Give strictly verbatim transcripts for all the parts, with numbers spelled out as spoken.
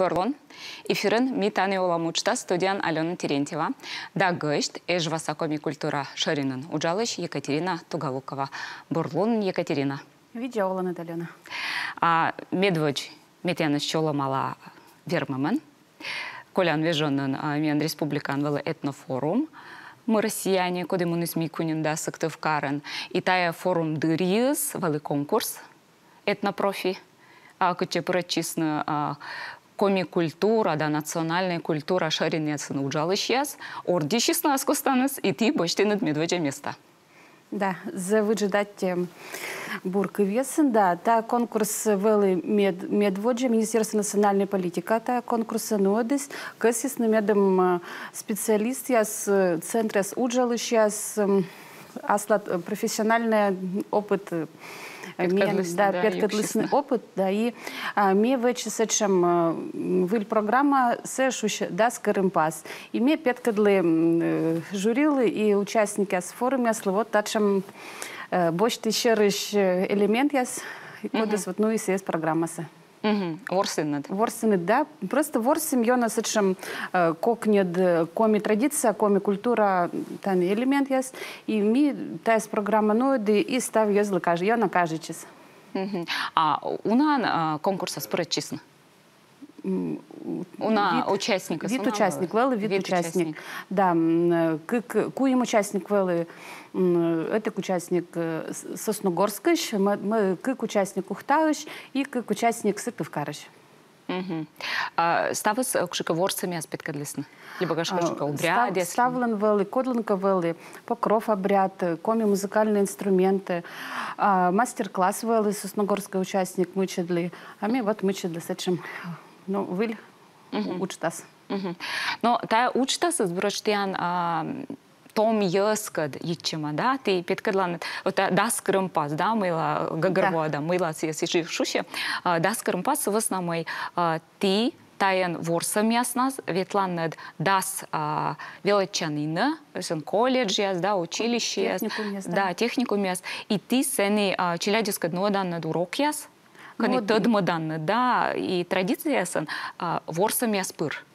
Бур лун. Эфирын «Ми тані олам» уджтас, студияын Алёна Терентьева. Да гӧсьт — Эжваса коми культура шӧринын уджалысь Екатерина Туголукова. Бур лун, Екатерина. Видза оланныд, Алёна. А медводз ме тіянӧс чолӧмала вермӧмӧн. Колян вежонын, а, миян республикаын вӧлі этнофорум «Мы россияне», коді муніс Микуньын да Сыктывкарын. И тайӧ форум дырйиыс вӧлі конкурс «Этнопрофи», а, кытчӧ пырӧдчисны, а, коми культура да национальнӧй культура шӧринъясын уджалысьяс, ордйысисны ас костаныс, и ті босьтінныд медводдза места. Да, зэв ыджыд аттьӧ бур кывъясын, да. Тайӧ конкурс вӧлі мед-, медводдза, Министерство национальнӧй политикаӧ тайӧ конкурсӧ нуӧдіс, кӧсйисны, медым, э, специалистъяс, э, центръяс уджалысьяс, м, аслад, э, профессиональнӧй опыт, э, миян, петкӧдлісны, да, да, петкӧдлісны юксисны опыт, да, и, а, ме вӧчи сэтшӧм, э, м, выль программа, сійӧ шусьӧ «Дас кырымпас». И ме петкӧдлі, м, э, жюрилы и участникъяс форумъяслы вот татшӧм, э, босьті сьӧрысь, э, элементъяс, кодӧс вот нуи сійӧс программасӧ. Мгм. Ворсінныд. Ворсінныд, да. Просто ворсім ёна сэтшӧм, э, кокньыд, э, коми традиция, коми культура, тані элементъяс. И ми тайӧс программа нуӧді, и став йӧзлы каж-, ёна кажитчис. Мгм. А унаӧн, а, конкурсас пырӧдчисны? М, у-, уна вит, участникъяс, вит уна участник вӧлі, вит участник. Вит участник. Да, м, э, кык, куим участник вӧлі, м, ӧтик участник, э, с-, Сосногорскысь, м-, м-, кык участник Ухтаысь и кык участник Сыктывкарысь. Мгм. А ставыс, э, кутшӧмкӧ ворсӧмъяс петкӧдлісны? Либӧ, гашкӧ, а, кутшӧмкӧ став-, обрядъяс? Ставлӧн вӧлі, кодлӧнкӧ вӧлі Покров обряд, э, коми музыкальнӧй инструменты, а, мастер-класс вӧлі, Сосногорскӧй участник мыччӧдлі, а ме вот мыччӧдлі сэтшӧм, ну, выль уджтас. Мгм. Но тайӧ уджтасыс буретш тіян, а, том йӧзкӧд йитчӧма, да, ті петкӧдланныд, вот, а, дас кырымпас, да, мыйла гӧгӧрвоана, да, мыйла сійӧ сідзи шусьӧ, а, дас кырымпас сы вӧсна мый, а, ті тайӧн ворсӧмъяснас ветланныд дас, а, велӧдчанінӧ, сэн колледжъяс, да, училищеяс, техникумъяс, да, да, техникумъяс, и ті сэні, а, челядьыскӧд нуӧданныд урокъяс, кӧні, ну, тӧдмӧданныд, да, и традицияясӧн, а, ворсӧмъяс пыр.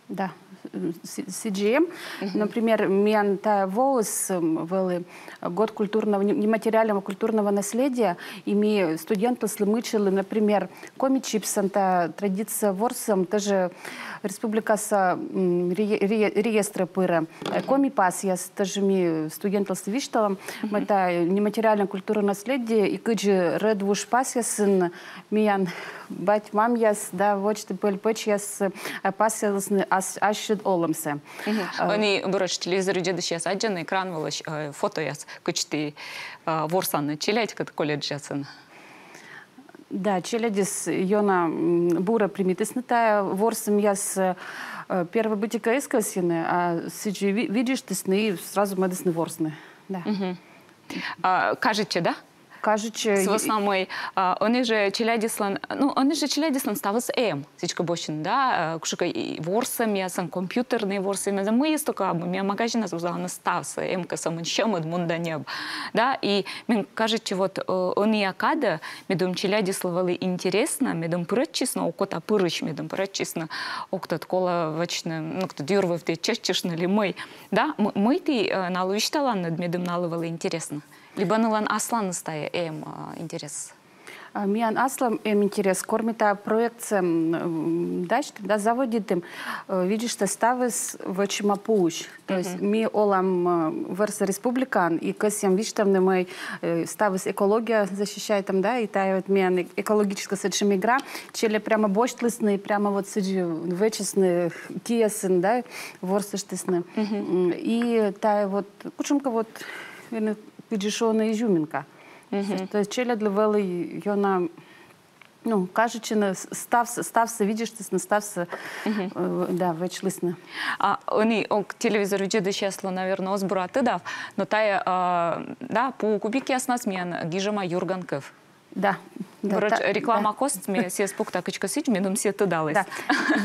Да, м, си-, сідзи эм. Мгм. Например, миян тайӧ воыс, м, вӧлі год культурного, не-, нематериального культурного наследия, и ми студентъяслы мыччӧдлім, например, коми чипсӧн, тайӧ традиция ворсӧм, тоже республикаса, м, ре-, ре-, реестрӧ пырӧ. Э, коми пасъяс, тоже ми студентъяслы висьталам, мгм, мый тайӧ нематериальное культурное наследие, и кыдзи рӧдвуж пасъясын миян бать-мамъяс, да, водзті пӧль-пӧчьяс, э, пасъялісны ас-, ассьыд олӧмсӧ. Мгм. Э, ӧні буретш телевизор видзӧдысьяс аддзӧны экран вылысь, э, фотояс, кыдз ті, э, ворсанныд челядькӧд колледжъясын. Да, челядьыс ёна, м, бура примитісны тайӧ ворсӧмъяс, э, первой быттьӧкӧ эз кӧсйыны, а сідзи ви-, видзӧдісны и сразу мӧдісны ворсны. Да. Мгм. А, кажитчӧ, да? Кажитчӧ. Сы вӧсна мый, а, ӧні жӧ челядьыслӧн, ну, ӧні жӧ челядьыслӧн ставыс эм, сідзкӧ босьтны, да, э, кутшӧмкӧ и ворсӧмъясӧн, компьютернӧй ворсӧмъясӧн, мыйыс тӧкӧ абу, миян магазинас вузалӧны ставсӧ, эм кӧ сӧмын сьӧмыд мында ньӧб, да, и мен кажитчӧ, вот, э, ӧнія кадӧ, медым челядьыслы вӧлі интереснӧ, медым пырӧдчисны, окота пырысь, медым пырӧдчисны, ог тӧд, колӧ вӧчны, ну, ог тӧд, юр вывті чеччыштны ли мый, да, м-, мый ті, э, налы висьталанныд, медым налы вӧлі интереснӧ. Либӧ нылӧн асланыс тайӧ эм, а, интерес? А, миян аслам эм интерес. Кор ми тайӧ проектсӧ, м, дасьтім, да, заводитім, э, видзӧдыштӧ, ставыс вӧчӧма пуысь. То есть ми олам, э, вӧрса республикаын и кӧсъям висьтавны, мый, э, ставыс экология защищайтам, да, и тайӧ вот миян э-, экологическӧй сэтшӧм игра. Челядь прямо босьтлісны, прямо вот сідзи вӧчисны киясын, да, ворсыштісны. М, и тайӧ вот кутшӧмкӧ вот, э, кыдзи шуны, изюминка. То есть челядьлы вӧлі ёна, ну, кажитчӧ, с-, ставсӧ, ставсӧ видзӧдыштісны, ставсӧ, э, да, вӧчлісны. А ӧні ог телевизор видзӧдысьяслы, наверно, оз бура тыдав, но тайӧ, а, да, пу кубикъяснас миян гижӧма «Юрган кыв». Да. Да, буретш, та-, реклама, да. Кост, ме сійӧс пукта кыдзкӧ сідз, медым сійӧ тыдаліс. Да.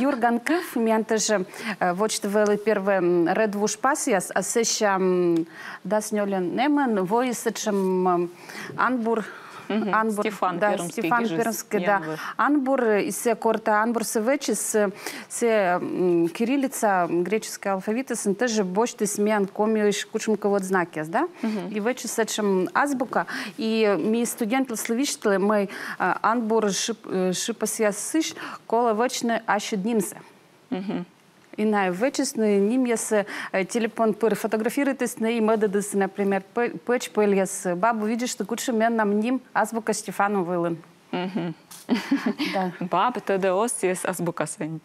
«Юрган кыв» миян тоже, э, водзті вӧлі первой, м, рӧдвуж пасъяс, а сэсся, м, дас нёльӧн нэмӧн воис сэтшӧм, м, анбур, Анбур, Стефан да, Пермский Стефан гижис Пермский, да. Анбур, и сэ кор та анбурсэ вӧчис, сэ, сэ, м, кириллица, греческий алфавитысь, тоже босьтіс миян комиысь кучемке вот знакъяс, да? И вӧчис сэтшем азбука. И ми студентъяслы висьталім, мый, а, анбур шып-, э, шыпасъясысь колэ вӧчны ассьыд нимсэ. И найӧ вӧчисны нимъяссэ, э, телефон пыр фотографируйтісны и мӧдӧдісны, например, пӧ-, пӧч пӧльяссэ. Бабу, видзӧдыштэ, кутшем менам ним азбука Стефанов вылын. Да. Баб тӧдӧ оз сійӧс азбукасӧ.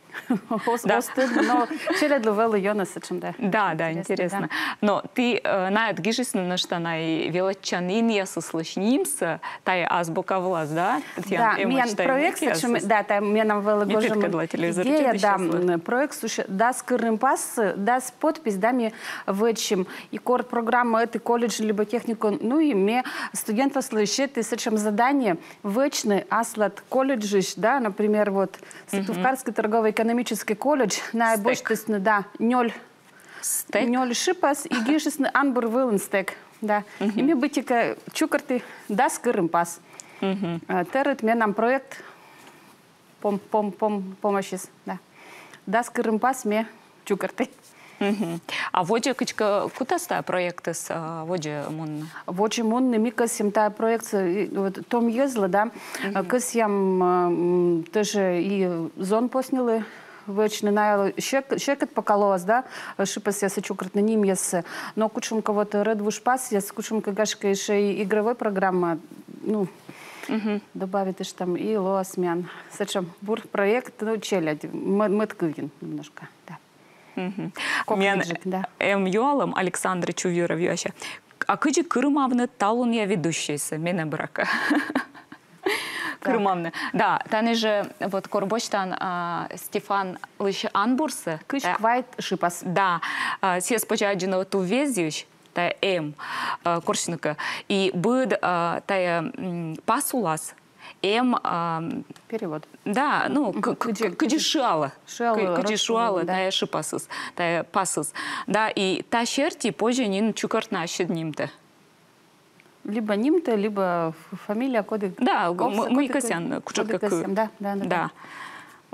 Оз, да, оз тӧдӧ, но челядьлы вӧлі ёна сэтшем, да. Да, да, интереснӧ. Но ті, э, найӧ гижисны нӧшта на и велӧдчанінъясыслысь нимсэ тайӧ азбука вылас, да? Да, миян проект сэтшем, да, тайӧ менам вӧлі гожӧм идея, да, м, проект сэтшем, дас кырымпас, дас подпись, да, ми вӧчим. И кор программа ӧти колледж либо техникум, ну и ме студентъяслы сеті сэтшем задание, вӧчны аслад колледжысь, да, например, вот Сыктывкарский торгово-экономический колледж, найӧ босьтісны, да, нёль, нёль шыпас и гижисны анбур вылын стэк, да. И ме быттьӧкӧ чукӧрті дас кырымпас. Э, тӧрыт менам проект пом-, пом-, пом-, помасис, да. Дас кырымпас ме чукӧрті. А водзӧ кыдзкӧ кутас тайӧ проектыс, а, водзӧ мунны? Водзӧ мунны ми кӧсъям тайӧ проектсӧ, э, вот, том йӧзлы, да, э, кӧсъям, э, м, тоже и зонпоснилы вӧчны, найӧ сек-, секыт пока лоас, да, э, шыпасъяссӧ чукӧртны, нимъяссӧ. Но кутшӧмкӧ вот рӧдвуж пасъяс, кутшӧмкӧ, гашкӧ, ещё и игровой программа, ну, добавитыштам, и лоас миян сэтшем бур проект, ну, челядь, мӧ-, мӧд кывйын немножко, да. Миян, да, эм юалӧм, Александр Чувьюров юасьӧ. А кыдзи кырымавны талунъя ведущӧйсӧ, менам, буракӧ. Кырымавны. Да, тані жӧ вот кор босьтан, а, Стефанлысь анбурсӧ. Кызь квайт шыпас. Да, а, сійӧс позьӧ аддзыны вот увезйысь, тайӧ эм, а, корсьны кӧ. И быд, а, тайӧ, м, пас улас эм, а, перевод. Да, ну, к-, к-, кыдзи шыалӧ. Шыалӧ, кы-, кыдзи шыалӧ, да, тайӧ шыпасыс, тайӧ пасыс. Да, и та серти позьӧ нин чукӧртны ассьыд нимтӧ. Либо нимтӧ, либо ф-, фамилия, коді. Да, м-, мый кӧсъян, кутшӧмкӧ кы-, да, да, да.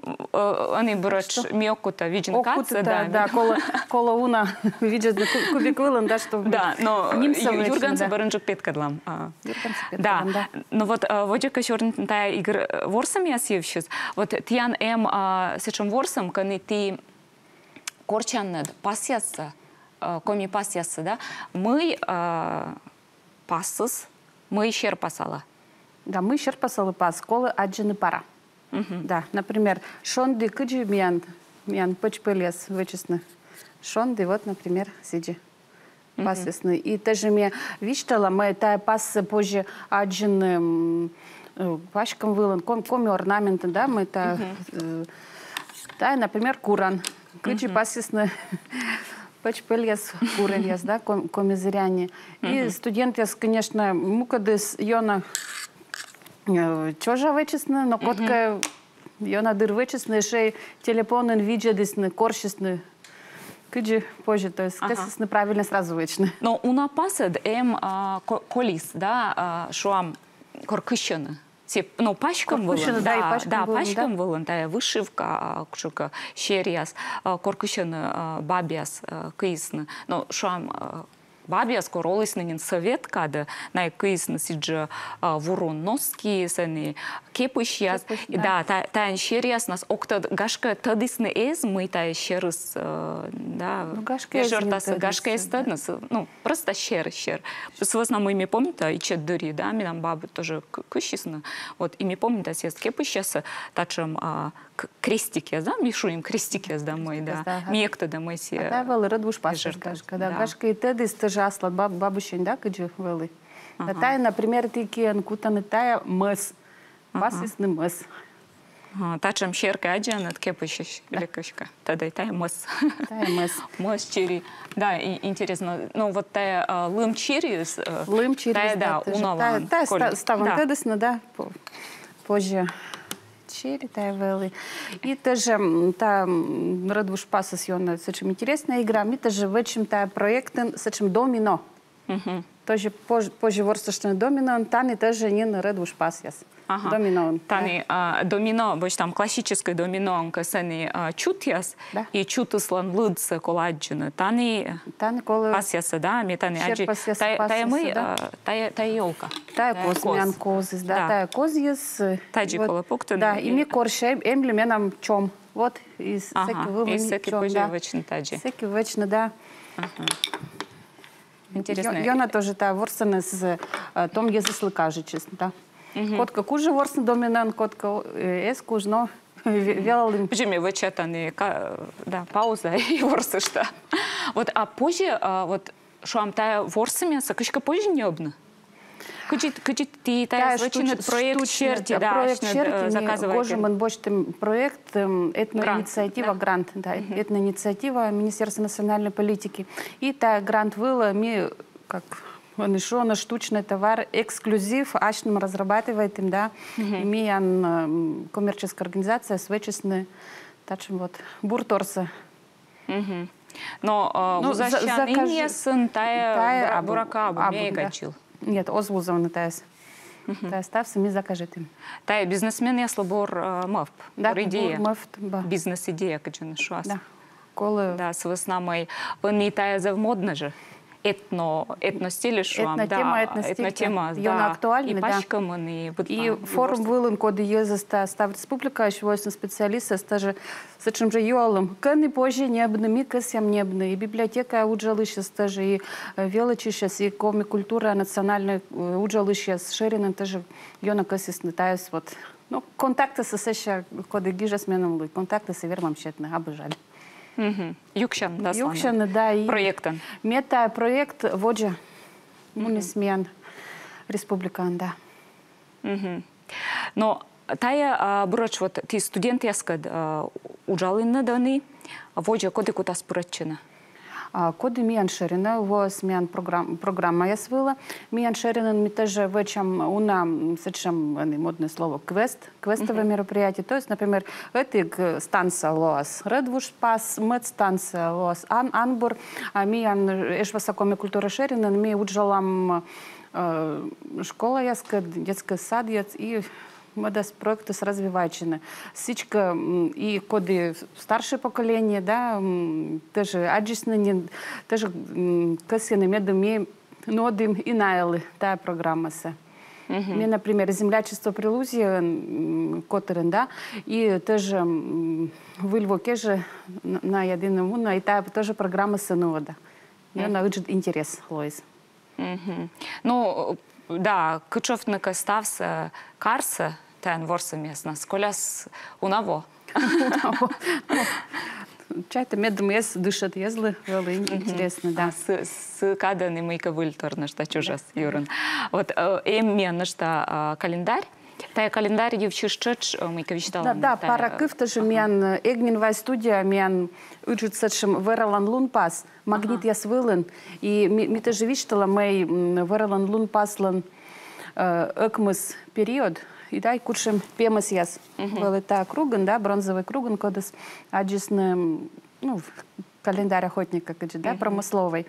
Э, ӧні, буракӧ, ми ог кута видзны кадсӧ, да, да, колӧ, колӧ уна видзӧдны ку-, кубик вылын, да, чтобы. Да, но нимсӧ вӧчны, юргансӧ бӧрынджык петкӧдлам. А. Юргансӧ петкӧдлам, да. Но вот, а, водзӧ кӧ сёрнитны тайӧ игр-, э, ворсӧмъяс йывсьыс. Вот тіян эм, а, сэтшӧм ворсӧм, кӧні ті корсянныд пасъяссӧ, э, коми пасъяссӧ, да, мый, э, пасыс, мый серпасалӧ. Да, мый серпасалӧ пас, колӧ аддзыны пара. Да, например, шонді кыдзи миян, миян пӧч пӧльяс вӧчисны. Шонді, вот, например, сідзи пасъясны. И тоже ме висьтала, мый тайӧ пассӧ позьӧ аддзыны, м, э, паськӧм вылын, ком-, коми орнаментын, да, мый тайӧ, э, тайӧ, например, куран. Кыдзи пасйисны пӧч пӧльяс куранъяс, да, ком-, комизыряне. И студентъяс, конечно, мукӧдыс ёна, э, чожа вӧчисны, но кодкӧ ёна дыр вӧчисны, ещё и телефонын видзӧдісны, корсисны. Кыдзи позьӧ, то есть кӧсйисны правильно сразу вӧчны. Но уна пасыд эм, а, ко-, колис, да, а, шуам, кор кысьӧны. Сэ, ну, паськӧм вылын, да, и паськӧм вылын, да, паськӧм вылын, тайӧ вышивка, а, кутшӧмкӧ серъяс, а, кор кысьӧны, а, бабъяс, а, кыисны. Но шуам, а, бабъяс кор олісны нин сӧвет кадӧ, найӧ кыисны сідзи, а, вурун носки, сэні кепысьяс. Кепысь, да. Да, та-, тайӧн серъяснас, ог тӧд, гашкӧ, тӧдісны эз, мый тайӧ серыс, э, да, ну, гашкӧ, эз нин тӧдіс, гашкӧ, эз тӧдны, ну, просто сер, сер. Сы вӧсна мый ме помнита, ичӧт дырйи, да, менам баб тоже к-, кысисны. Вот, и ме помнита, сійӧ кепысьяссӧ татшӧм, а, к-, крестикъяс, да, ми шуим крестикъяс, да, мый, да. Крестикъяс, да, ага. Ми эг тӧдӧ, мый сійӧ. А тайӧ вӧлі рӧдвуж пасыс, гашкӧ, да. Гашкӧ и тӧдіс тоже аслад баб-, бабусьӧн, да, кыдзи вӧлі. Да, тайӧ, например, ті киӧн кутанныд, тайӧ мӧс. Пасйисны мӧс. Ага, татшӧм сер кӧ аддзанныд кепысьысь, лекыськӧ. Тадзи тайӧ мӧс. Тайӧ мӧс. Мӧс чери. Да, и-, интереснӧ. Но вот тайӧ, а, лым чери, э, лым чери, тайӧ, да, тоже уналаын. Тайӧ, тайӧ ста-, ставӧн тӧдісны, да, по-, позьӧ чери тайӧ вӧлі. И тоже, м, та, м, рӧдвуж пасыс ёна сэтшӧм интересная игра. Ми тоже вӧчим тайӧ проектын сэтшӧм домино. Тоже пож- позже ворсыштны доминоын, тані тоже нин рӧдвуж пасъяс. Ага. Доминоын. Да. Тані, а, домино, быттьӧ там классическӧй доминоын кӧ сэні, а, чутъяс, Да. и чутыслӧн лыдсӧ колӧ аддзыны. Тані Тані колӧ пасъяссӧ, да, ме тані аддзи. Серпасъяс, Тайӧ, тайӧ мый, пасъяссӧ, да. а, тайӧ, тайӧ ёлка. Тайӧ Тайӧ коз, миян козыс, да, Да. тайӧ козйыс. э, Тадзи вот, колӧ пуктыны. Да, и ми корсям, эм ли менам чом. Вот, и с- Ага, сэки вӧлі и ми сэки чом, позьӧ да. Вӧчны тадзи. Сэки вӧчны, да. Интересно. Ё- Ёна тоже та ворсӧмыс, э, том йӧзыслы кажитчис, да. Кодкӧ кужӧ ворсны доминоын, кодкӧ, э, эз куж, но ве- велалім. Пыдди ме вӧча тані ка- да, пауза и ворсышта. Вот, а позьӧ, а, вот, шуам, тайӧ ворсӧмъяссӧ кыдзкӧ позьӧ ньӧбны? Кыдзи, кыдзи ті тайӧс вӧчинныд, проект серти, да, проект серти, заказывайтӧ. Гожӧмын босьтім проект, эм, этноинициатива, грант, да, этноинициатива Министерства национальной политики. И тайӧ грант вылӧ ми, как ӧні шуӧны, штучный товар, эксклюзив, асьным разрабатывайтім, да. И миян, эм, коммерческая организация вӧчисны татшӧм вот бурторсӧ. Но, э, вузасян инъясын тайӧ, тайӧ бу- буракӧ абу, абу, мегаджыл. Нет, оз вузавны тайӧс. Тайӧс ставсӧ ми закажитім. Тайӧ бизнесменъяслы бур, э, мӧвп, Да, бур идея. Бур мӧвп, ба. Бизнес-идея, кыдзи шуас. Да. Колӧ. Да, сы вӧсна мый ӧні тайӧ зэв моднӧ жӧ. Этно, этностиль, шуам, да, этнотема, этностиль, этнотема, да. Ёна актуальнӧй, да. И паськӧмын, и быд- и форум вылын, коді йӧзыс, та став республикаысь воисны специалистъяс, тоже сэтшӧм жӧ юалӧм. Кӧні позьӧ ньӧбны, ми кӧсъям ньӧбны, и библиотекаын уджалысьяс тоже, и, э, велӧдчысьяс, и Коми культура национальнӧй, э, уджалысьяс Ширинын тоже ёна кӧсйисны тайӧс вот. Ну, контактъяссӧ сэсся, коді гижас меным луи, контактъяссӧ вермам сетны, абу жаль. Юксян, да, Юксян, да, и проектӧн. Ме тайӧ проект водза муніс миян республикаын, да. Но тайӧ, а, буракӧ, вот ті студентъяскӧд, а, уджалінныд ӧні, водзӧ коді кутас пырӧдчыны? А, коді миян шӧринӧ, воас миян программ-, программаяс вылӧ. Миян шӧринын ми тоже вӧчам уна, м, сэтшӧм, ӧні модное слово, квест, квестовое мероприятие. То есть, например, ӧтик, э, станция лоас рӧдвуж пас, мӧд станция лоас ан-, анбур. А миян, э, Эжваса коми культура шӧринын ми уджалам, э, школаяскӧд, детскӧй садъяс и мӧдас проектыс развивайтчыны. Сідзкӧ, м, и коді старшӧй поколение, да, м, тоже аддзисны нин, тоже, м, кӧсйӧны, медым ми нуӧдім и найӧлы тайӧ программасӧ. Ми, например, землячество Прилузьеын, м, котырын, да, и тоже, м, выль во кежӧ н-, на ядыны муна, и тайӧ тоже программасӧ нуӧда. И ёна ыджыд интерес лоис. Мгм. Ну, да, кытшовтны кӧ ставсӧ карсӧ тайӧн ворсӧмъяснас, коляс уна во. Чайта, медым эз дышӧд йӧзлы, вӧлі интереснӧ, да. А сы, сы кадӧ нин мыйкӧ выльтор нӧшта чужас юрын. Вот, э, эм миян нӧшта, а, календарь. Тайӧ календарь йывсьыс тшӧтш, э, мыйкӧ висьталам. Да, да, пара кыв тоже. Миян, э, Эгнин Вай студия, миян ыджыд сэтшӧм вӧралан лунпас «Магнитъяс вылын». И ми, ми тоже висьталам, мый, м, вӧралан лунпаслӧн, э, ӧкмыс период, и тайӧ кутшӧм пемӧсъяс вӧлі тайӧ кругын, да, бронзовӧй кругын, кодӧс аддзисны, м, ну, в календарь охотника, кыдзи, да, промысловӧй.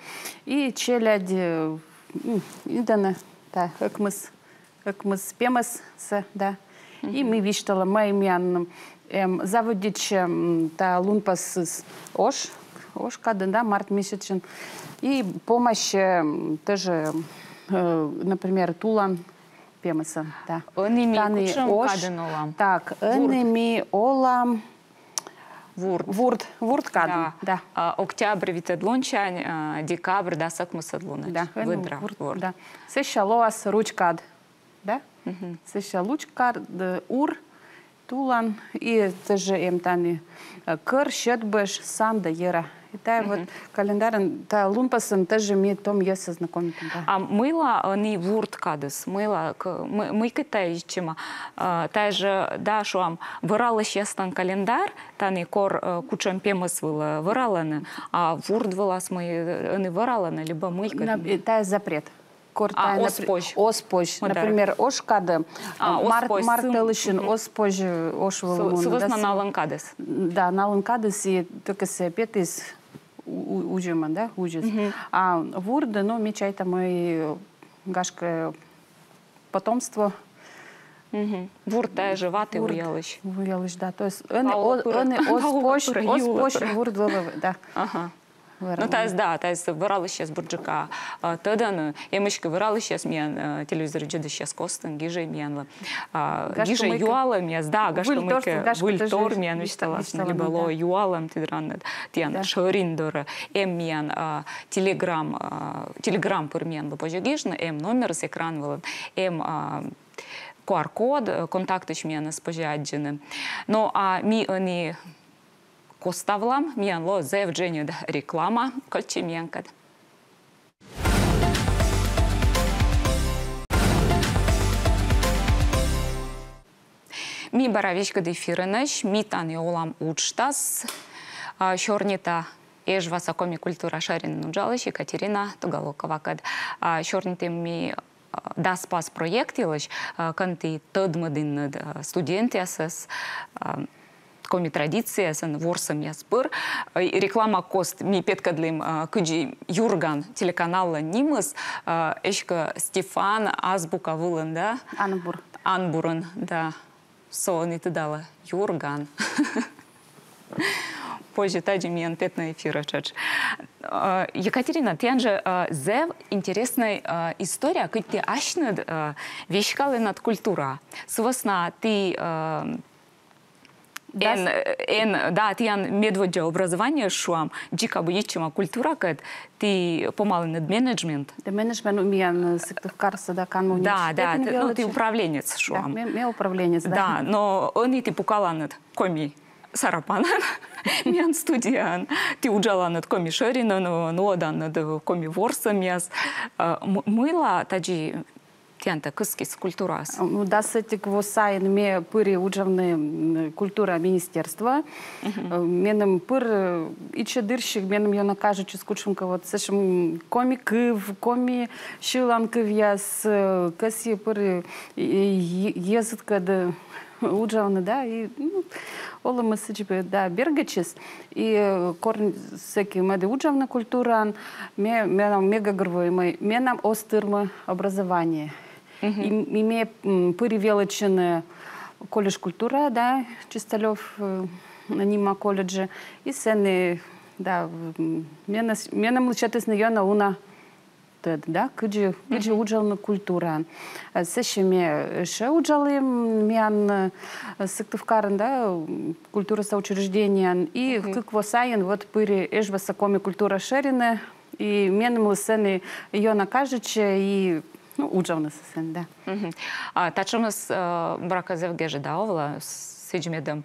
И челядь, э, м, и тані, да, ӧкмыс ӧкмыс пемӧссӧ, да. И ми висьталам, мый миян, эм, заводитчӧ, м, тайӧ лунпасыс ош, ош кадын, да, март месячын. И помасьӧ, м, тоже, э, например, тулан пемӧсӧн, да. Ӧні ми кутшӧм кадын олам? Так, ӧні ми олам Вурд. Вурд, вурд кадын, да. А, октябрь витӧд лунсянь, а, декабрь дас ӧкмысӧд лунӧдз. Да, выдра вурд, да. Сэсся лоас руч кад, да? Сэсся руч кад, э, ур, тулан, и тоже эм тані, э, кӧр, сьӧд бӧж, сан да йӧра. И тайӧ вот календарын, тайӧ лунпасын тоже ми том йӧзсӧ знакомитам, да. А мыйла, э, ӧні вурд кадыс, мыйла, к-, мы-, мыйкӧ тайӧ йитчӧма, э, тайӧ жӧ, да, шуам, вӧралысьяслӧн календарь, тані кор, э, кутшӧм пемӧс вылӧ вӧралӧны, а вурд вылас мый, э, ӧні вӧралӧны, либӧ мыйкӧ. Тайӧ запрет. Кор тайӧ, оз позь. Оз позь. Например, ош кадӧ, март, март тӧлысьын оз позь, э, ош вылӧ мунны. Сы вӧсна налӧн кадыс. Да, налӧн кадыс и тӧкӧсӧ петіс у- у- узьӧма, да, узис. А вурд, ну, ме чайта, мый, гашкӧ, потомство. Вурд тайӧ жӧ ватӧ уялысь. Уялысь, да. То есть ӧні оз позь, оз позь вурд вӧлӧ, да. Ага. Ну, тайӧс, да, тайӧс вӧралысьяс бурджыка тӧдӧны. Эмӧсь кӧ вӧралысьяс миян, телевизор видзӧдысьяс костын гижӧй миянлы. Гижӧй юалӧмъяс, да, гашкӧ мыйкӧ выльтор миян висьталасны, либӧ лоӧ юалӧм ті дорад, тіян шӧринъяс дорӧ. Эм миян телеграм, телеграм пыр миянлы позьӧ гижны, эм номерыс экран вылын, эм QR-код, контактысь миянӧс позьӧ аддзыны. Но а ми ӧні коставлам, миян лоӧ зэв дженьыд реклама, кольччӧй миянкӧд. Ми бара веськыд эфирынӧсь, «Ми тані олам» уджтас. Сёрнита Эжваса коми культура шӧринын уджалысь Екатерина Туголуковакӧд. Сёрнитім ми дас пас проект йылысь, кӧні ті тӧдмӧдінныд студентъясӧс коми традицияясӧн ворсӧмъяс пыр. Реклама кост ми петкӧдлім, кыдзи «Юрган» телеканаллӧн нимыс эськӧ Стефан азбука вылын, да? Анбур. Анбурын, да. Со ӧні, тыдалӧ, «Юрган». Позьӧ тадзи миян петны эфирӧ тшӧтш. Екатерина, тіян жӧ зэв интереснӧй история, кыдз ті асьныд веськалінныд культураӧ. Сы вӧсна ті эн, эн, да, тіян медводдза образование, шуам, дзик абу йитчӧма культуракӧд, ті помалінныд менеджмент. Да, менеджмент у миян Сыктывкарса, да, канму университетын. Да, да, ну, ті управленец, шуам. Да, ме, ме управленец, да. Да, но ӧні ті пукаланныд коми сарапанӧн миян студияын. Ті уджаланныд коми шӧринын, нуӧданныд коми ворсӧмъяс. Мыйла тадзи тіянтӧ кыскис культураыс? Ну, дас ӧтик во сайын ме пыри уджавны культура министерствоӧ. Меным пыр ичӧт дырсьыс меным ёна кажитчис кутшӧмкӧ вот сэтшӧм коми кыв, коми сьылан кывъяс, кӧсйи пыр йӧзыдкӧд уджавны, да, и, ну, олӧмыс сідзи, да, бергӧдчис. И кор сэки мӧді уджавны культураын, ме, менам ме гӧгӧрвои, мый менам оз тырмы образование. И, и ме пыри велӧдчыны колледж культура, да, Чисталёв нима колледжӧ. И сэні, да, менам, менам личатісны ёна уна тӧд, да, кыдзи, кыдзи уджавны культураын. Сэсся ме ещӧ уджалі миян Сыктывкарын, да, культураса учреждениеын. И кык во сайын вот пыри Эжваса коми культура шӧринӧ. И меным сэні ёна кажитчӧ и, ну, уджавны сэсся, да. А татшӧмыс, буракӧ, зэв гежӧда овлӧ, сідз медым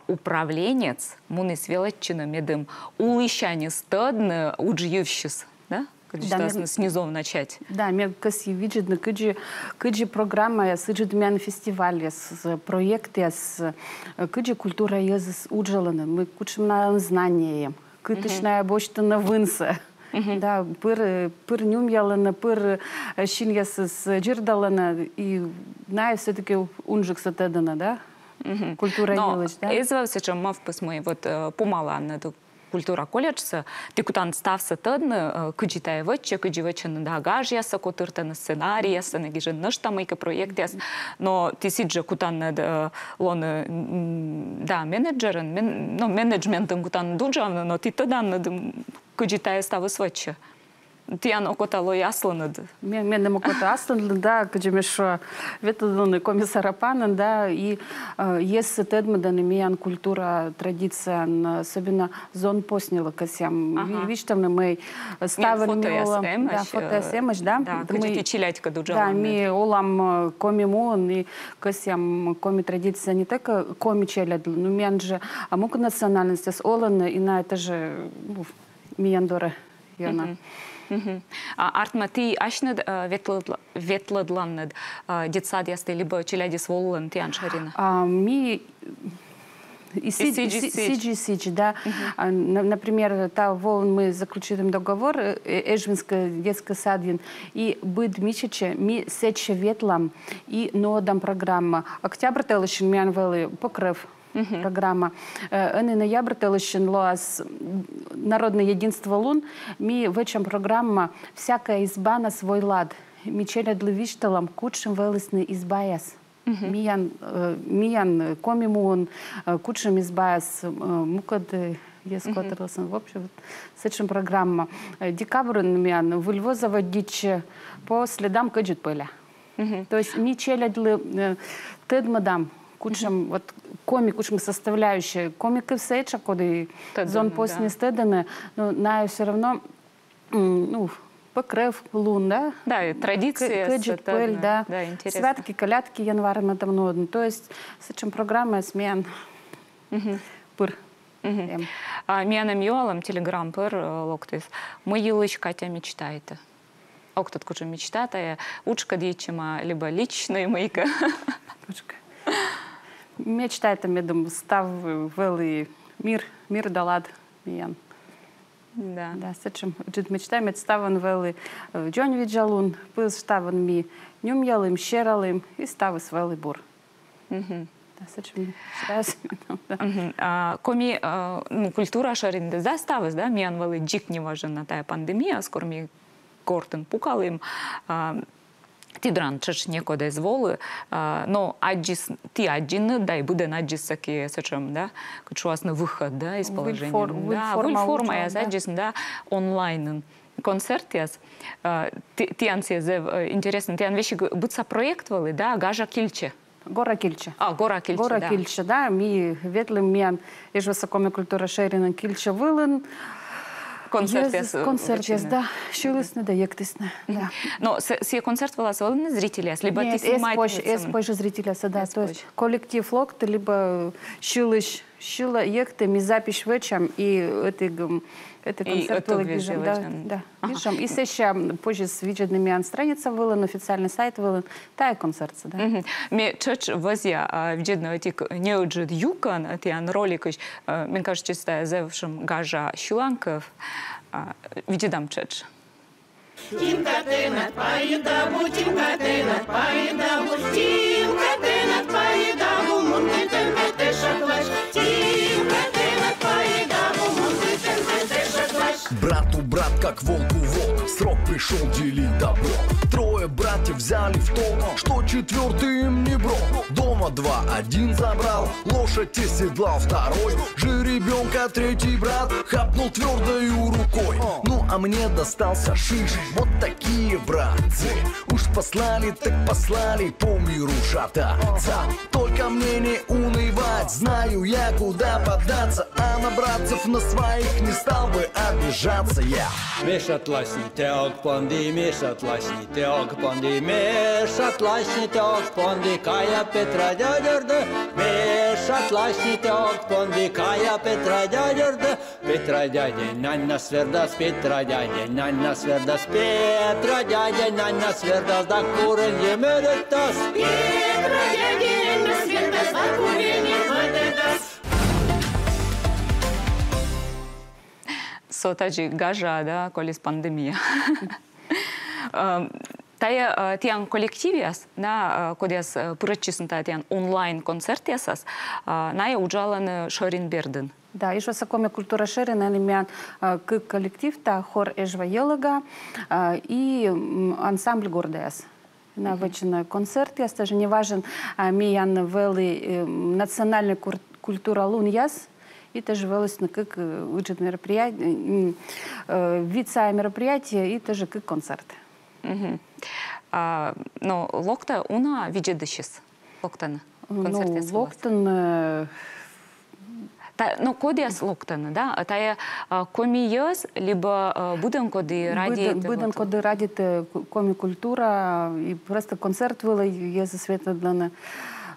управленец муніс велӧдчыны, медым улысяньыс тӧдны удж йывсьыс, да? Кыдз шуасны, снизу начать. Да, ме кӧсйи видзӧдны, кыдзи, кыдзи программаяс, ыджыд миян фестивальяс, проектъяс, кыдзи культура йӧзыс уджалӧны, мый кутшӧм налӧн знание, кытысь найӧ босьтӧны вынсӧ. Да, пыр, пыр нюмъялӧны, пыр синъясыс дзирдалӧны, и найӧ всё-таки унджыксӧ тӧдӧны, да? Культура йылысь, да? Эз вӧв сэтшӧм мӧвпыс, мый вот помаланныд культура колледжсӧ, ті кутанныд ставсӧ тӧдны, кыдзи тайӧ вӧчсьӧ, кыдзи вӧчӧны, да, гажъяссӧ котыртӧны, сценарийяссӧ гижӧны, нӧшта мыйкӧ проектъяс. Но ті сідзжӧ кутанныд лоны, да, менеджерӧн, мен-, но менеджментын кутанныд уджавны, но ті тӧданныд, кыдзи тайӧ ставыс вӧчсьӧ. Тіян окота лои аслыныд. Ме-, менам окота аслыныд, да, кыдзи ме шуа, ветлӧдлыны коми сарапанын, да, и йӧзыс тӧдмӧдӧны миян культура, традицияӧн, особенно зонпосньылы кӧсъям висьтавны, мый ставӧн ми олам. Да, фотояс эмӧсь, да. Да, кыдзи ті челядькӧд уджаланныд. Да, ми олам Коми муын и кӧсъям коми традиция не только коми челядьлы, но миян жӧ мукӧд национальностьяс олӧны, и на это же, ну, миян дорӧ ёна. А артмӧ, ті асьныд ветлӧдла-, ветлӧдланныд детсадъясті либӧ челядьыс волӧны тіян шӧринӧ? А ми и сідз, и сідз, да. А, на-, например, та воын ми заключитім договор Эжвинскӧй детскӧй садйын, и быд мичачӧ ми сэтчӧ ветлам и нуӧдам программа. Октябрь тӧлысьын миян вӧлі Покров Программа. Э, ӧні ноябрь тӧлысьын лоас, м, народное единство лун. Ми вӧчам программа «Всякая изба на свой лад». Ми челядьлы висьталам, кутшӧм вӧлісны избаяс. Миян, э, миян, э, Коми муын, э, кутшӧм избаяс, э, мукӧд, э, йӧз котыръясын. В общем, вот сэтшӧм программа. Э, декабрын миян «Выль во» заводитчӧ «По следам Кӧдзыд Пӧля». То есть ми челядьлы, э, тӧдмӧдам, кутшӧм, вот, коми, кутшӧм составляющая. Коми кывсӧ этша, коді зон посниыс тӧдӧны, но найӧ всё равно, м, ну, Покров лун, да? Да, и традиция. Кӧдзыд Пӧль, да. Да, интересно. Святки, колядки январын ми там нуӧдам. То есть сэтшӧм программаяс миян пыр. Эм. А миян эм юалӧм, телеграм пыр, э, локтіс. Мый йылысь Катя мечтайтӧ? Ог тӧд, кутшӧм мечта тайӧ, уджкӧд йитчӧма либӧ личнӧй мыйкӧ. Уджкӧд. Мечтайтӧ, медым став вӧлі мир, мир да лад миян. Да. Да, сэтшӧм ыджыд мечта, мед ставӧн вӧлі, э, дзоньвидзалун, пӧ ставӧн ми нюмъялім, сералім, и ставыс вӧлі бур. Да, сэтшӧм мечтаяс. Да. А, коми, а, ну, культура шӧриныс да ставыс, да, миян вӧлі дзик неважӧн на тайӧ пандемия, кор ми гортын пукалім, а, ті дорын тшӧтш некод эз волы, а, но аддзис, ті аддзинныд да и быдӧн аддзис сэки сэтшӧм, да, кыдз шуасны, выход, да, из положения. Выль фор-, выль форма, выль формаяс аддзисны, да, онлайнын концертъяс. А, ті-, тіян сійӧ зэв, э, интереснӧ, тіян весиг быдса проект вӧлі, да, «Гажа кильчӧ». «Гора кильчӧ». А, «Гора кильчӧ», да. «Гора кильчӧ», да. Ми ветлім, миян Эжваса коми культура шӧринын кильчӧ вылын. Концертъяс, э, концертъяс, да. Сьылісны да йӧктісны, да. Но с-, сійӧ концерт вылас вӧліны зрительяс, либӧ ті снимайтінныд сӧмын? Нет, эз позь, эз позь зрительяс, да. То есть коллектив локтӧ, либӧ сьылысь, сьылӧ, йӧктӧ, ми запись вӧчам, и ӧтик, м, ӧтик концерт вылӧ гижам, да, да. Гижам. И сэсся позьӧ видзӧдны миян страница вылын, официальный сайт вылын, тайӧ концертсӧ, да. Ме тшӧтш вӧзъя, а, видзӧдны ӧтик неыджыд юкӧн, а, тіян роликысь, а, мен кажитчӧ, тайӧ зэв сэтшӧм гажа сьыланкыв, а, видзӧдам тшӧтш. Тимка, тэнад пайда абу, Тимка, тэнад пайда абу, Тимка, тэнад пайда абу, мунді тэн петэ шаклась. Тимка, тэнад пайда абу, мунді тэн петэ шаклась. Брату брат, как волку волк, срок пришёл делить добро. Трое братьев взяли в то, что четвёртый им не брал. Дома два один забрал, лошадь седлал второй, жеребёнка третий брат хапнул твёрдою рукой. Ну, а мне достался шиш. Вот такие братцы. Уж послали, так послали по миру шататься. Только мне не унывать, знаю я, куда податься. А на братцев на своих не стал бы обижаться я. Ме шатласьны тэ ог понді, ме шатласьны тэ ог понді, ме шатласьны тэ ог понді, кая Петра дядьӧрды. Ме шатласьны тэ ог понді, кая Петра дядьӧрды. Петра дядя нянь на свердас, Петра дядя нянь на свердас, Петра дядя нянь на свердас, да куреньӧ мӧдӧдас. Петра дядя нянь на свердас, да куреньӧ мӧдӧдас. Со тадзи гажа, да, колис пандемия. Эм, тайӧ, э, тіян коллективъяс, на, э, кодъяс, э, пырӧдчисны тайӧ тіян онлайн-концертъясас, э, найӧ уджалӧны шӧрин бердын. Да, Эжваса коми культура шӧринын миян, э, кык коллектив, тайӧ хор «Эжва йӧлӧга», э, и, м, ансамбль «Гордаяс». Найӧ вӧчӧны концертъяс, тожӧ неважӧн, а, миян вӧлі, э, национальнӧй кур-, культура лунъяс, и тожӧ вӧлісны кык, э, ыджыд мероприятие, м, э, витса мероприятие, и тожӧ кык концерт. А, но локтӧ уна видзӧдысьыс? Локтӧны? Ну, концертъяс вылас локтӧны. Та, но кодъяс локтӧны, да? Тайӧ, а, коми йӧз, либӧ, а, быдӧн, коді радейтӧ? Быдӧн, коді радейтӧ ку-, коми культура, и просто концерт вылӧ йӧзыс ветлӧны.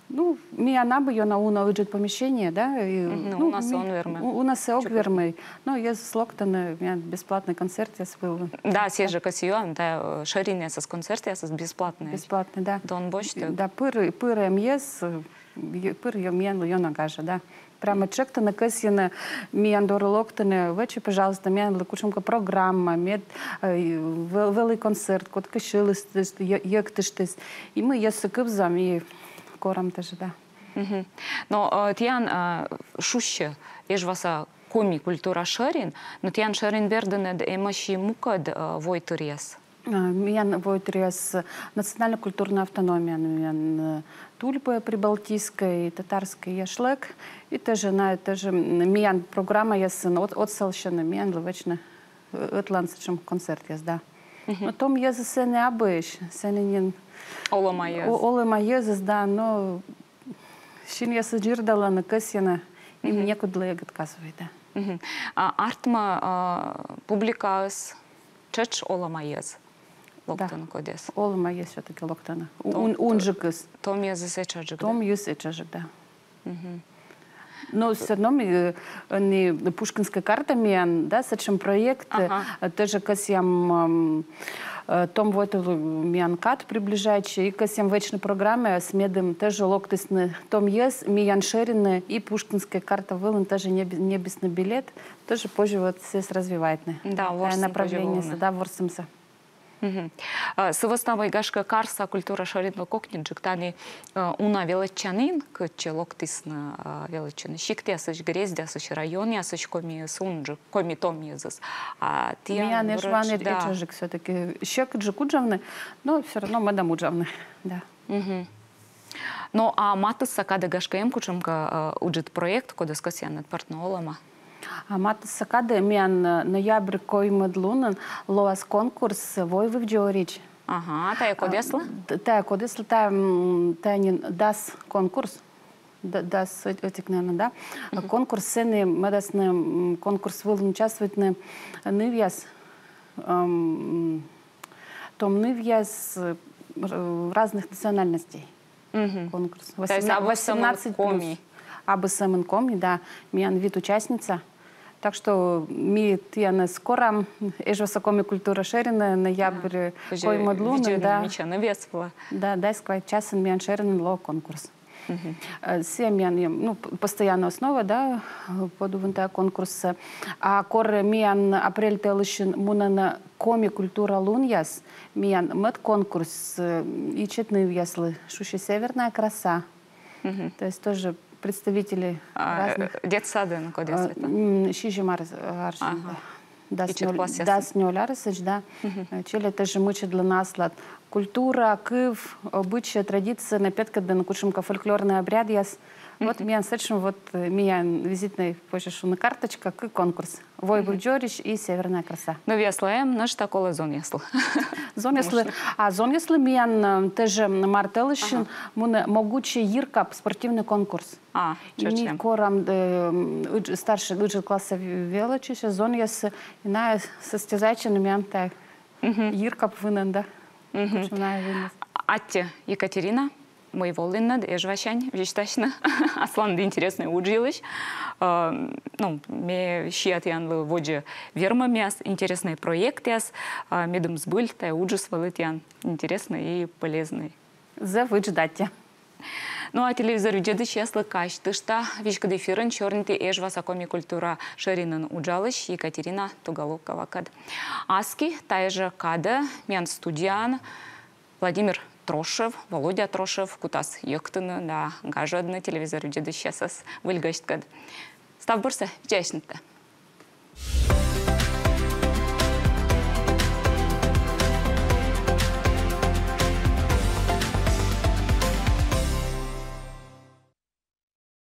Ну, миян абу ёна уна ыджыд помещение, да? И, ну, унасӧ он вермы. У-, унасӧ ог вермы. Но йӧзыс локтӧны, миян бесплатнӧй концертъяс вылӧ. Да, сійӧ жӧ кӧсъя юавны, тайӧ, э, шӧринъясас концертъясыс бесплатнӧй. Бесплатнӧй, да. Дон босьтӧг. Да, пыр, пыр эм йӧз, э, Й-, пыр ё-, миянлы ёна гажа, да. Прямо тшӧктыны, кӧсйыны миян дорӧ локтыны, вӧчӧй, пожалуйста, миянлы кутшӧмкӧ программа, мед, э, вӧ-, вӧлі концерт, кодкӧ сьылыштіс, йӧ-, йӧктыштіс. И ми йӧзсӧ кывзам и корам тожӧ, да. Мгм. Но, э, тіян, э, шусьӧ Эжваса коми культура шӧрин, но тіян шӧринбӧрдын ӧд эмӧсь и мукӧд, э, войтыръяс. А, миян войтыръяс, э, национально-культурная автономия, миян, э, тульпӧ прибалтийскӧй, татарскӧй, яшлык. И тоже на, тоже, м, миян программаясын от, отсалсьӧны, миянлы вӧчны, э, ӧтлаын сэтшӧм концертъяс, да. Мгм. Но том йӧзыс сэні абуӧсь, сэні нин олӧма йӧз. О-, олӧма йӧзыс, да, но синъясыс дзирдалӧны, кӧсйӧны, и некодлы эг отказывай, да. Мгм. А артмӧ, а, публикаыс тшӧтш олӧма йӧз локтӧны кодъяс? Олӧма йӧз всё-таки локтӧны. У-, том-, ун-, унджыкыс. Том йӧзыс этшаджык, да? Том йӧз этшаджык, да. Мгм. Но всё равно ми, э, не, Пушкинская карта миян, да, сэтшӧм проект, э, тоже кӧсъям, м, э, том войтыр миян кад приближайтчӧ, и кӧсъям вӧчны программаяс, медым тоже локтісны том йӧз миян шӧринӧ, и Пушкинская карта вылын тоже ньӧби-, ньӧбисны билет, тоже позьӧ вот сійӧс развивайтны. Да, ворсны направлениесӧ, да, ворсӧмсӧ. Мгм. А, сы вӧсна мый, гашкӧ, карса культура шӧринлы кокньыдджык, тані, а, уна велӧдчанін, кытчӧ локтісны, а, велӧдчыны сиктъясысь, грездъясысь, районъясысь комиыс унджык, коми том йӧзыс. А тіян... Миян Эжваын, да, этшаджык всё-таки. Сьӧкыдджык уджавны, но всё равно мӧдам уджавны, да. Мгм. Но а матысса кадӧ, гашкӧ, эм кутшӧмкӧ, э, ыджыд проект, кодӧс кӧсъянныд пӧртны олӧмӧ? А матысса кадӧ миян, э, ноябрь коймӧд лунын лоас конкурс «Войвыв дзоридз». Ага, тайӧ кодъяслы? А, т-, тайӧ кодъяслы, тайӧ, м, тайӧ нин дас конкурс. Д-, дас ӧ-, ӧтик, наверно, да? Мгм. Конкурс, сэні мӧдасны, м, конкурс вылын участвуйтны нывъяс, м, том нывъяс, э, р-, разных национальностей. Мгм. Конкурс. То есть абу сӧмын коми? Абу сӧмын коми, да. Миян вит участница. Так что ми тіянӧс корам Эжваса коми культура шӧринӧ ноябрь коймӧд лунын, да. Мича нывъяс вылӧ. Да, дас квайт часын миян шӧринын лоӧ конкурс. Мгм. Э, сійӧ миян, ну, п-, постоянная основа, да, э, подувын тайӧ конкурссӧ. А кор миян апрель тӧлысьын мунӧны коми культура лунъяс, миян мӧд конкурс, э, ичӧт нывъяслы, шусьӧ «Северная краса». Мгм. То есть тоже представители разных, э, детсадын кодъяс ветлӧны? М, сизим арӧс, арӧсӧн, да. Дас нёль, дас нёль арӧсӧдз, да. Мгм. Э, челядь тоже мыччӧдлӧны аслад культура, кыв, обычай, традиция, на петкӧдлӧны кутшӧмкӧ фольклорнӧй обрядъяс. Вот миян сэтшӧм вот, э, миян визитнӧй, позьӧ шуны, карточка, кык конкурс. «Войвыв дзоридз» и «Северная краса». Нывъяслы эм, нӧшта колӧ зонъяслы. Зонъяслы, а зонъяслы миян, э, тоже мар тӧлысьын мунӧ «Могучий Йиркап» спортивный конкурс. А, ми корам, э, м, ыдж-, старшӧй ыджыд класса ве-, велӧдчысьяс, зонъяссӧ, и найӧ состязайтчӧны миян тайӧ йиркап вынӧн, да. Мгм. Кутшӧм найӧ вынӧс. Аттьӧ, Екатерина, мый волінныд Эжвасянь висьтасьны асланыд интереснӧй удж йылысь. Э, ну, ме сиа тіянлы водзӧ вермӧмъяс, интереснӧй проектъяс, э, медым збыль тайӧ уджыс вӧлі тіян интереснӧй и полезнӧй. Зэв ыджыд аттьӧ. Ну а телевизор видзӧдысьяслы казьтышта: веськыд эфирын сёрниті Эжваса коми культура шӧринын уджалысь Екатерина Туголуковакӧд. Аски тайӧ жӧ кадӧ миян студияын Владимир Трошев, Володя Трошев, кутас йӧктыны да гажӧдны телевизор видзӧдысьясӧс выль гӧсьткӧд. Став бурсӧ, видзӧдысьтӧ.